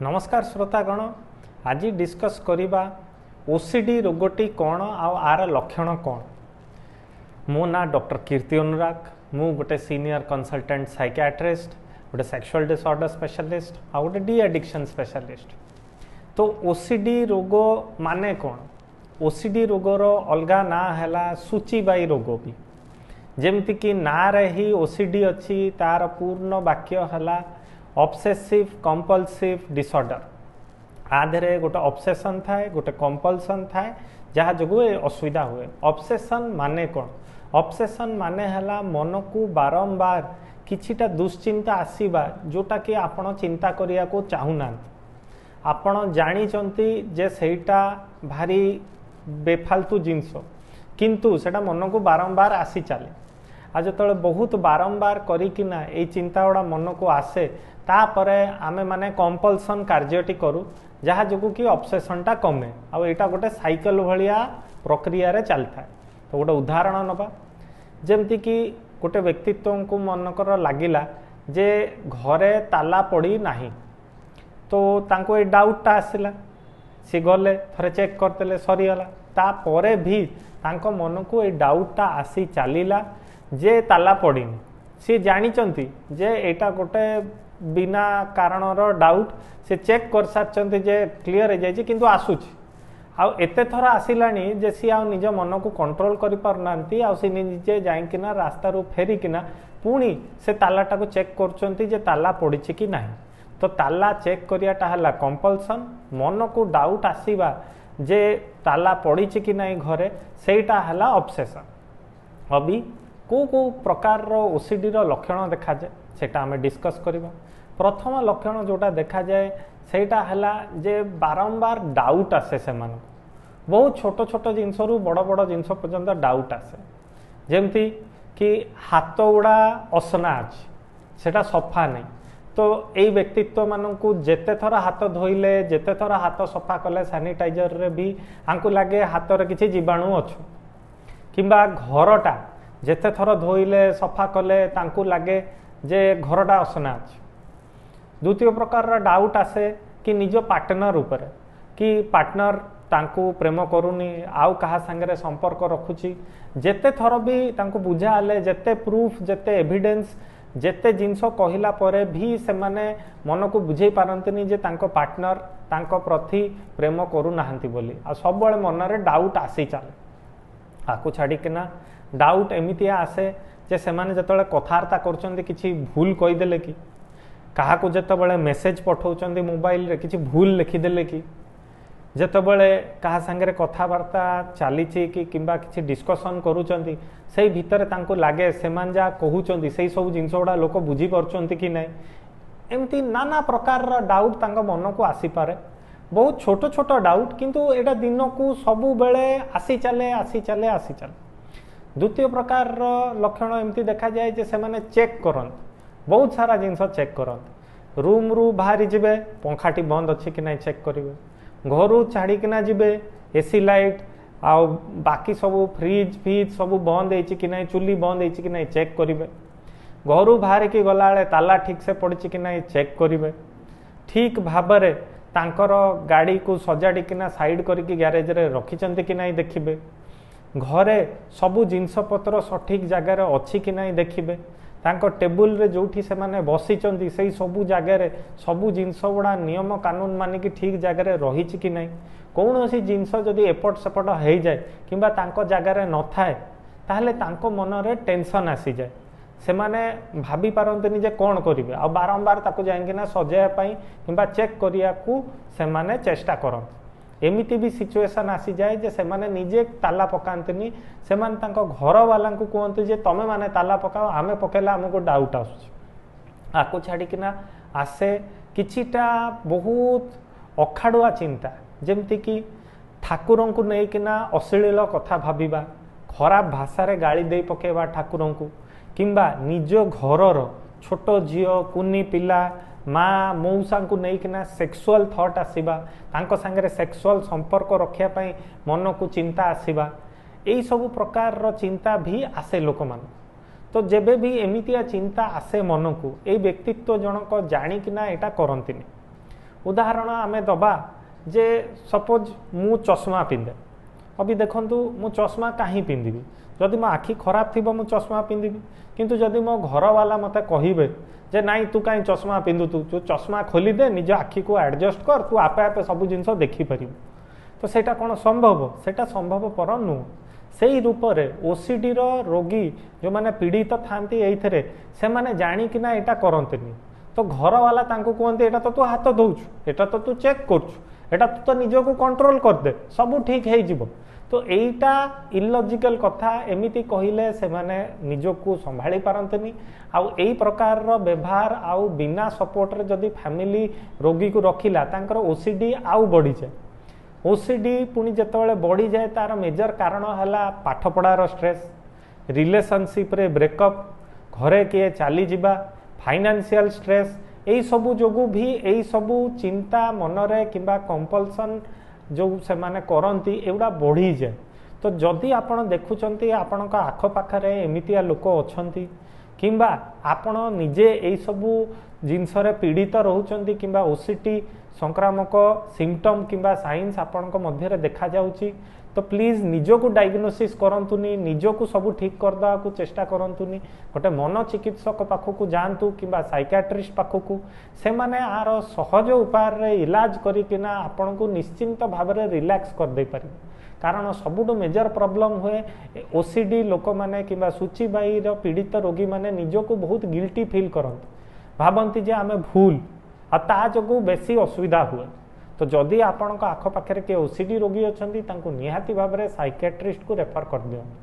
ନମସ୍କାର ଶ୍ରୋତାଗଣ, ଆଜି ଡିସ୍କସ୍ କରିବା ଓସିଡି ରୋଗଟି କ'ଣ ଆଉ ଆର ଲକ୍ଷଣ କ'ଣ। ମୋ ନାଁ ଡକ୍ଟର କୀର୍ତ୍ତି ଅନୁରାଗ। ମୁଁ ଗୋଟେ ସିନିୟର କନସଲଟାଣ୍ଟ ସାଇକିଆଟ୍ରିଷ୍ଟ, ଗୋଟେ ସେକ୍ସୁଆଲ ଡିସଅର୍ଡର ସ୍ପେଶାଲିଷ୍ଟ ଆଉ ଗୋଟେ ଡି ଆଡିକ୍ସନ୍ ସ୍ପେଶାଲିଷ୍ଟ। ତ ଓସିଡି ରୋଗ ମାନେ କ'ଣ? ଓସିଡି ରୋଗର ଅଲଗା ନାଁ ହେଲା ସୂଚୀବାଇ ରୋଗ ବି। ଯେମିତିକି ନାଁରେ ହିଁ ଓସିଡି ଅଛି, ତାର ପୂର୍ଣ୍ଣ ବାକ୍ୟ ହେଲା ଅବସେସିଭ୍ କମ୍ପଲସିଭ୍ ଡିସଅର୍ଡର। ଆ ଦେହରେ ଗୋଟେ ଅବସେସନ୍ ଥାଏ, ଗୋଟେ କମ୍ପଲସନ୍ ଥାଏ, ଯାହା ଯୋଗୁଁ ଏ ଅସୁବିଧା ହୁଏ। ଅବସେସନ୍ ମାନେ କ'ଣ? ଅବସେସନ୍ ମାନେ ହେଲା ମନକୁ ବାରମ୍ବାର କିଛିଟା ଦୁଶ୍ଚିନ୍ତା ଆସିବା, ଯେଉଁଟାକି ଆପଣ ଚିନ୍ତା କରିବାକୁ ଚାହୁଁନାହାନ୍ତି। ଆପଣ ଜାଣିଛନ୍ତି ଯେ ସେଇଟା ଭାରି ବେଫାଲତୁ ଜିନିଷ, କିନ୍ତୁ ସେଇଟା ମନକୁ ବାରମ୍ବାର ଆସି ଚାଲେ। ଆଉ ଯେତେବେଳେ ବହୁତ ବାରମ୍ବାର କରିକିନା ଏଇ ଚିନ୍ତା ଗୁଡ଼ା ମନକୁ ଆସେ, ତାପରେ ଆମେମାନେ କମ୍ପଲସନ୍ କାର୍ଯ୍ୟଟି କରୁ, ଯାହା ଯୋଗୁଁ କି ଅବସେସନ୍ଟା କମେ। ଆଉ ଏଇଟା ଗୋଟେ ସାଇକେଲ ଭଳିଆ ପ୍ରକ୍ରିୟାରେ ଚାଲିଥାଏ। ତ ଗୋଟେ ଉଦାହରଣ ନେବା, ଯେମିତିକି ଗୋଟେ ବ୍ୟକ୍ତିତ୍ୱଙ୍କୁ ମନେକର ଲାଗିଲା ଯେ ଘରେ ତାଲା ପଡ଼ି ନାହିଁ, ତ ତାଙ୍କୁ ଏଇ ଡାଉଟଟା ଆସିଲା। ସିଏ ଗଲେ, ଥରେ ଚେକ୍ କରିଦେଲେ, ସରିଗଲା। ତାପରେ ବି ତାଙ୍କ ମନକୁ ଏଇ ଡାଉଟଟା ଆସି ଚାଲିଲା ଯେ ତାଲା ପଡ଼ିନି। ସିଏ ଜାଣିଛନ୍ତି ଯେ ଏଇଟା ଗୋଟେ ବିନା କାରଣର ଡାଉଟ୍, ସେ ଚେକ୍ କରିସାରିଛନ୍ତି ଯେ କ୍ଲିଅର୍ ହେଇଯାଇଛି, କିନ୍ତୁ ଆସୁଛି। ଆଉ ଏତେ ଥର ଆସିଲାଣି ଯେ ସିଏ ଆଉ ନିଜ ମନକୁ କଣ୍ଟ୍ରୋଲ କରିପାରୁନାହାନ୍ତି। ଆଉ ସେ ନିଜେ ଯାଇକିନା ରାସ୍ତାରୁ ଫେରିକିନା ପୁଣି ସେ ତାଲାଟାକୁ ଚେକ୍ କରୁଛନ୍ତି ଯେ ତାଲା ପଡ଼ିଛି କି ନାହିଁ। ତ ତାଲା ଚେକ୍ କରିବାଟା ହେଲା କମ୍ପଲସନ୍। ମନକୁ ଡାଉଟ୍ ଆସିବା ଯେ ତାଲା ପଡ଼ିଛି କି ନାହିଁ ଘରେ, ସେଇଟା ହେଲା ଅବସେସନ୍। ଅବି କେଉଁ କେଉଁ ପ୍ରକାରର ଓସିଡିର ଲକ୍ଷଣ ଦେଖାଯାଏ, ସେଇଟା ଆମେ ଡିସ୍କସ୍ କରିବା। ପ୍ରଥମ ଲକ୍ଷଣ ଯେଉଁଟା ଦେଖାଯାଏ ସେଇଟା ହେଲା ଯେ ବାରମ୍ବାର ଡାଉଟ୍ ଆସେ ସେମାନଙ୍କୁ। ବହୁତ ଛୋଟ ଛୋଟ ଜିନିଷରୁ ବଡ଼ ବଡ଼ ଜିନିଷ ପର୍ଯ୍ୟନ୍ତ ଡାଉଟ୍ ଆସେ। ଯେମିତି କି ହାତ ଗୁଡ଼ା ଅସନା ଅଛି, ସେଇଟା ସଫା ନାହିଁ। ତ ଏଇ ବ୍ୟକ୍ତିତ୍ୱମାନଙ୍କୁ ଯେତେ ଥର ହାତ ଧୋଇଲେ, ଯେତେ ଥର ହାତ ସଫା କଲେ ସାନିଟାଇଜରରେ ବି ଆଙ୍କୁ ଲାଗେ ହାତରେ କିଛି ଜୀବାଣୁ ଅଛୁ। କିମ୍ବା ଘରଟା ଯେତେ ଥର ଧୋଇଲେ ସଫା କଲେ ତାଙ୍କୁ ଲାଗେ ଯେ ଘରଟା ଅସନା ଅଛି। ଦ୍ୱିତୀୟ ପ୍ରକାରର ଡାଉଟ୍ ଆସେ କି ନିଜ ପାର୍ଟନର ଉପରେ, କି ପାର୍ଟନର ତାଙ୍କୁ ପ୍ରେମ କରୁନି, ଆଉ କାହା ସାଙ୍ଗରେ ସମ୍ପର୍କ ରଖୁଛି। ଯେତେ ଥର ବି ତାଙ୍କୁ ବୁଝା ହେଲେ, ଯେତେ ପ୍ରୁଫ୍, ଯେତେ ଏଭିଡେନ୍ସ, ଯେତେ ଜିନିଷ କହିଲା ପରେ ବି ସେମାନେ ମନକୁ ବୁଝେଇ ପାରନ୍ତିନି ଯେ ତାଙ୍କ ପାର୍ଟନର ତାଙ୍କ ପ୍ରତି ପ୍ରେମ କରୁନାହାନ୍ତି ବୋଲି। ଆଉ ସବୁବେଳେ ମନରେ ଡାଉଟ୍ ଆସି ଚାଲେ। ଆକୁ ଛାଡ଼ିକିନା ଡାଉଟ୍ ଏମିତିଆ ଆସେ ଯେ ସେମାନେ ଯେତେବେଳେ କଥାବାର୍ତ୍ତା କରୁଛନ୍ତି କିଛି ଭୁଲ କହିଦେଲେ କି, କାହାକୁ ଯେତେବେଳେ ମେସେଜ ପଠାଉଛନ୍ତି ମୋବାଇଲରେ କିଛି ଭୁଲ ଲେଖିଦେଲେ କି, ଯେତେବେଳେ କାହା ସାଙ୍ଗରେ କଥାବାର୍ତ୍ତା ଚାଲିଛି କି କିମ୍ବା କିଛି ଡିସ୍କସନ୍ କରୁଛନ୍ତି, ସେଇ ଭିତରେ ତାଙ୍କୁ ଲାଗେ ସେମାନେ ଯାହା କହୁଛନ୍ତି ସେଇ ସବୁ ଜିନିଷ ଗୁଡ଼ା ଲୋକ ବୁଝିପାରୁଛନ୍ତି କି ନାହିଁ। ଏମିତି ନାନା ପ୍ରକାରର ଡାଉଟ୍ ତାଙ୍କ ମନକୁ ଆସିପାରେ। ବହୁତ ଛୋଟ ଛୋଟ ଡାଉଟ୍, କିନ୍ତୁ ଏଇଟା ଦିନକୁ ସବୁବେଳେ ଆସି ଚାଲେ, ଆସି ଚାଲେ, ଆସି ଚାଲେ। ଦ୍ୱିତୀୟ ପ୍ରକାରର ଲକ୍ଷଣ ଏମିତି ଦେଖାଯାଏ ଯେ ସେମାନେ ଚେକ୍ କରନ୍ତି, ବହୁତ ସାରା ଜିନିଷ ଚେକ୍ କରନ୍ତି। ରୁମ୍ରୁ ବାହାରି ଯିବେ, ପଙ୍ଖାଟି ବନ୍ଦ ଅଛି କି ନାହିଁ ଚେକ୍ କରିବେ। ଘରୁ ଛାଡ଼ିକିନା ଯିବେ, ଏସି ଲାଇଟ୍ ଆଉ ବାକି ସବୁ ଫ୍ରିଜ୍ ଫିଜ୍ ସବୁ ବନ୍ଦ ହେଇଛି କି ନାହିଁ, ଚୁଲି ବନ୍ଦ ହେଇଛି କି ନାହିଁ ଚେକ୍ କରିବେ। ଘରୁ ବାହାରିକି ଗଲାବେଳେ ତାଲା ଠିକ୍ସେ ପଡ଼ିଛି କି ନାହିଁ ଚେକ୍ କରିବେ। ଠିକ୍ ଭାବରେ ତାଙ୍କର ଗାଡ଼ିକୁ ସଜାଡ଼ିକିନା ସାଇଡ଼୍ କରିକି ଗ୍ୟାରେଜରେ ରଖିଛନ୍ତି କି ନାହିଁ ଦେଖିବେ। ଘରେ ସବୁ ଜିନିଷପତ୍ର ସଠିକ୍ ଜାଗାରେ ଅଛି କି ନାହିଁ ଦେଖିବେ। ତାଙ୍କ ଟେବୁଲରେ ଯେଉଁଠି ସେମାନେ ବସିଛନ୍ତି ସେଇ ସବୁ ଜାଗାରେ ସବୁ ଜିନିଷ ଗୁଡ଼ା ନିୟମ କାନୁନ ମାନିକି ଠିକ୍ ଜାଗାରେ ରହିଛି କି ନାହିଁ। କୌଣସି ଜିନିଷ ଯଦି ଏପଟ ସେପଟ ହେଇଯାଏ କିମ୍ବା ତାଙ୍କ ଜାଗାରେ ନଥାଏ, ତାହେଲେ ତାଙ୍କ ମନରେ ଟେନସନ୍ ଆସିଯାଏ। ସେମାନେ ଭାବି ପାରନ୍ତିନି ଯେ କ'ଣ କରିବେ, ଆଉ ବାରମ୍ବାର ତାକୁ ଯାଇକିନା ସଜାଇବା ପାଇଁ କିମ୍ବା ଚେକ୍ କରିବାକୁ ସେମାନେ ଚେଷ୍ଟା କରନ୍ତି। ଏମିତି ବି ସିଚୁଏସନ୍ ଆସିଯାଏ ଯେ ସେମାନେ ନିଜେ ତାଲା ପକାନ୍ତିନି, ସେମାନେ ତାଙ୍କ ଘରବାଲାଙ୍କୁ କୁହନ୍ତି ଯେ ତମେମାନେ ତାଲା ପକାଅ, ଆମେ ପକାଇଲେ ଆମକୁ ଡାଉଟ୍ ଆସୁଛି। ଆକୁ ଛାଡ଼ିକିନା ଆସେ କିଛିଟା ବହୁତ ଅଖାଡ଼ୁଆ ଚିନ୍ତା, ଯେମିତିକି ଠାକୁରଙ୍କୁ ନେଇକିନା ଅଶ୍ଳୀଳ କଥା ଭାବିବା, ଖରାପ ଭାଷାରେ ଗାଳି ଦେଇ ପକାଇବା ଠାକୁରଙ୍କୁ, କିମ୍ବା ନିଜ ଘରର ଛୋଟ ଝିଅ, କୁନି ପିଲା, ମା ମଉସାଙ୍କୁ ନେଇକିନା ସେକ୍ସୁଆଲ ଥଟ୍ ଆସିବା, ତାଙ୍କ ସାଙ୍ଗରେ ସେକ୍ସୁଆଲ ସମ୍ପର୍କ ରଖିବା ପାଇଁ ମନକୁ ଚିନ୍ତା ଆସିବା, ଏଇସବୁ ପ୍ରକାରର ଚିନ୍ତା ବି ଆସେ ଲୋକମାନଙ୍କୁ। ତ ଯେବେ ବି ଏମିତିଆ ଚିନ୍ତା ଆସେ ମନକୁ, ଏଇ ବ୍ୟକ୍ତିତ୍ୱ ଜଣକ ଜାଣିକିନା ଏଇଟା କରନ୍ତିନି। ଉଦାହରଣ ଆମେ ଦେବା ଯେ ସପୋଜ ମୁଁ ଚଷମା ପିନ୍ଧେ। ଅବି ଦେଖନ୍ତୁ, ମୁଁ ଚଷମା କାହିଁ ପିନ୍ଧିବି? ଯଦି ମୋ ଆଖି ଖରାପ ଥିବ, ମୁଁ ଚଷମା ପିନ୍ଧିବି। କିନ୍ତୁ ଯଦି ମୋ ଘରବାଲା ମୋତେ କହିବେ ଯେ ନାଇଁ, ତୁ କାହିଁ ଚଷମା ପିନ୍ଧୁଛୁ, ତୁ ଚଷମା ଖୋଲିଦେ, ନିଜ ଆଖିକୁ ଆଡ଼ଜଷ୍ଟ କର, ତୁ ଆପେ ଆପେ ସବୁ ଜିନିଷ ଦେଖିପାରିବୁ, ତ ସେଇଟା କ'ଣ ସମ୍ଭବ? ସେଇଟା ସମ୍ଭବପର ନୁହଁ। ସେଇ ରୂପରେ ଓସିଡ଼ିର ରୋଗୀ ଯେଉଁମାନେ ପୀଡ଼ିତ ଥାନ୍ତି ଏଇଥିରେ, ସେମାନେ ଜାଣିକିନା ଏଇଟା କରନ୍ତିନି। ତ ଘରବାଲା ତାଙ୍କୁ କୁହନ୍ତି, ଏଇଟା ତ ତୁ ହାତ ଧୋଉଛୁ, ଏଇଟା ତ ତୁ ଚେକ୍ କରୁଛୁ, ଏଇଟା ତୁ ତ ନିଜକୁ କଣ୍ଟ୍ରୋଲ କରିଦେ, ସବୁ ଠିକ୍ ହେଇଯିବ। ତ ଏଇଟା ଇଲଜିକାଲ କଥା। ଏମିତି କହିଲେ ସେମାନେ ନିଜକୁ ସମ୍ଭାଳି ପାରନ୍ତିନି। ଆଉ ଏଇ ପ୍ରକାରର ବ୍ୟବହାର ଆଉ ବିନା ସପୋର୍ଟରେ ଯଦି ଫ୍ୟାମିଲି ରୋଗୀକୁ ରଖିଲା, ତାଙ୍କର ଓସିଡି ଆଉ ବଢ଼ିଯାଏ। ଓସିଡି ପୁଣି ଯେତେବେଳେ ବଢ଼ିଯାଏ, ତାର ମେଜର କାରଣ ହେଲା ପାଠପଢ଼ାର ଷ୍ଟ୍ରେସ୍, ରିଲେସନସିପ୍ରେ ବ୍ରେକଅପ୍, ଘରେ କିଏ ଚାଲିଯିବା, ଫାଇନାନ୍ସିଆଲ ଷ୍ଟ୍ରେସ୍। ଏଇସବୁ ଯୋଗୁଁ ବି ଏଇସବୁ ଚିନ୍ତା ମନରେ କିମ୍ବା କମ୍ପଲସନ୍ ଯେଉଁ ସେମାନେ କରନ୍ତି, ଏଗୁଡ଼ା ବଢ଼ିଯାଏ। ତ ଯଦି ଆପଣ ଦେଖୁଛନ୍ତି ଆପଣଙ୍କ ଆଖପାଖରେ ଏମିତିଆ ଲୋକ ଅଛନ୍ତି, କିମ୍ବା ଆପଣ ନିଜେ ଏଇସବୁ ଜିନିଷରେ ପୀଡ଼ିତ ରହୁଛନ୍ତି, କିମ୍ବା ଓସିଡି ସଂକ୍ରାମକ ସିମ୍ପଟମ୍ କିମ୍ବା ସାଇନ୍ସ ଆପଣଙ୍କ ମଧ୍ୟରେ ଦେଖାଯାଉଛି, ତ ପ୍ଲିଜ୍ ନିଜକୁ ଡାଇଗ୍ନୋସିସ୍ କରନ୍ତୁନି, ନିଜକୁ ସବୁ ଠିକ୍ କରିଦେବାକୁ ଚେଷ୍ଟା କରନ୍ତୁନି। ଗୋଟେ ମନ ଚିକିତ୍ସକ ପାଖକୁ ଯାଆନ୍ତୁ କିମ୍ବା ସାଇକାଟ୍ରିଷ୍ଟ ପାଖକୁ। ସେମାନେ ଆର ସହଜ ଉପାୟରେ ଇଲାଜ କରିକିନା ଆପଣଙ୍କୁ ନିଶ୍ଚିନ୍ତ ଭାବରେ ରିଲାକ୍ସ କରିଦେଇପାରିବେ। କାରଣ ସବୁଠୁ ମେଜର ପ୍ରୋବ୍ଲେମ୍ ହୁଏ, ଓସିଡି ଲୋକମାନେ କିମ୍ବା ସୂଚୀବାହୀର ପୀଡ଼ିତ ରୋଗୀମାନେ ନିଜକୁ ବହୁତ ଗିଲ୍ଟି ଫିଲ୍ କରନ୍ତି, ଭାବନ୍ତି ଯେ ଆମେ ଭୁଲ, ଆଉ ତା ଯୋଗୁଁ ବେଶୀ ଅସୁବିଧା ହୁଏ। ତ ଯଦି ଆପଣଙ୍କ ଆଖପାଖରେ କିଏ ଓସିଡି ରୋଗୀ ଅଛନ୍ତି, ତାଙ୍କୁ ନିହାତି ଭାବରେ ସାଇକାଟ୍ରିଷ୍ଟକୁ ରେଫର କରିଦିଅନ୍ତୁ।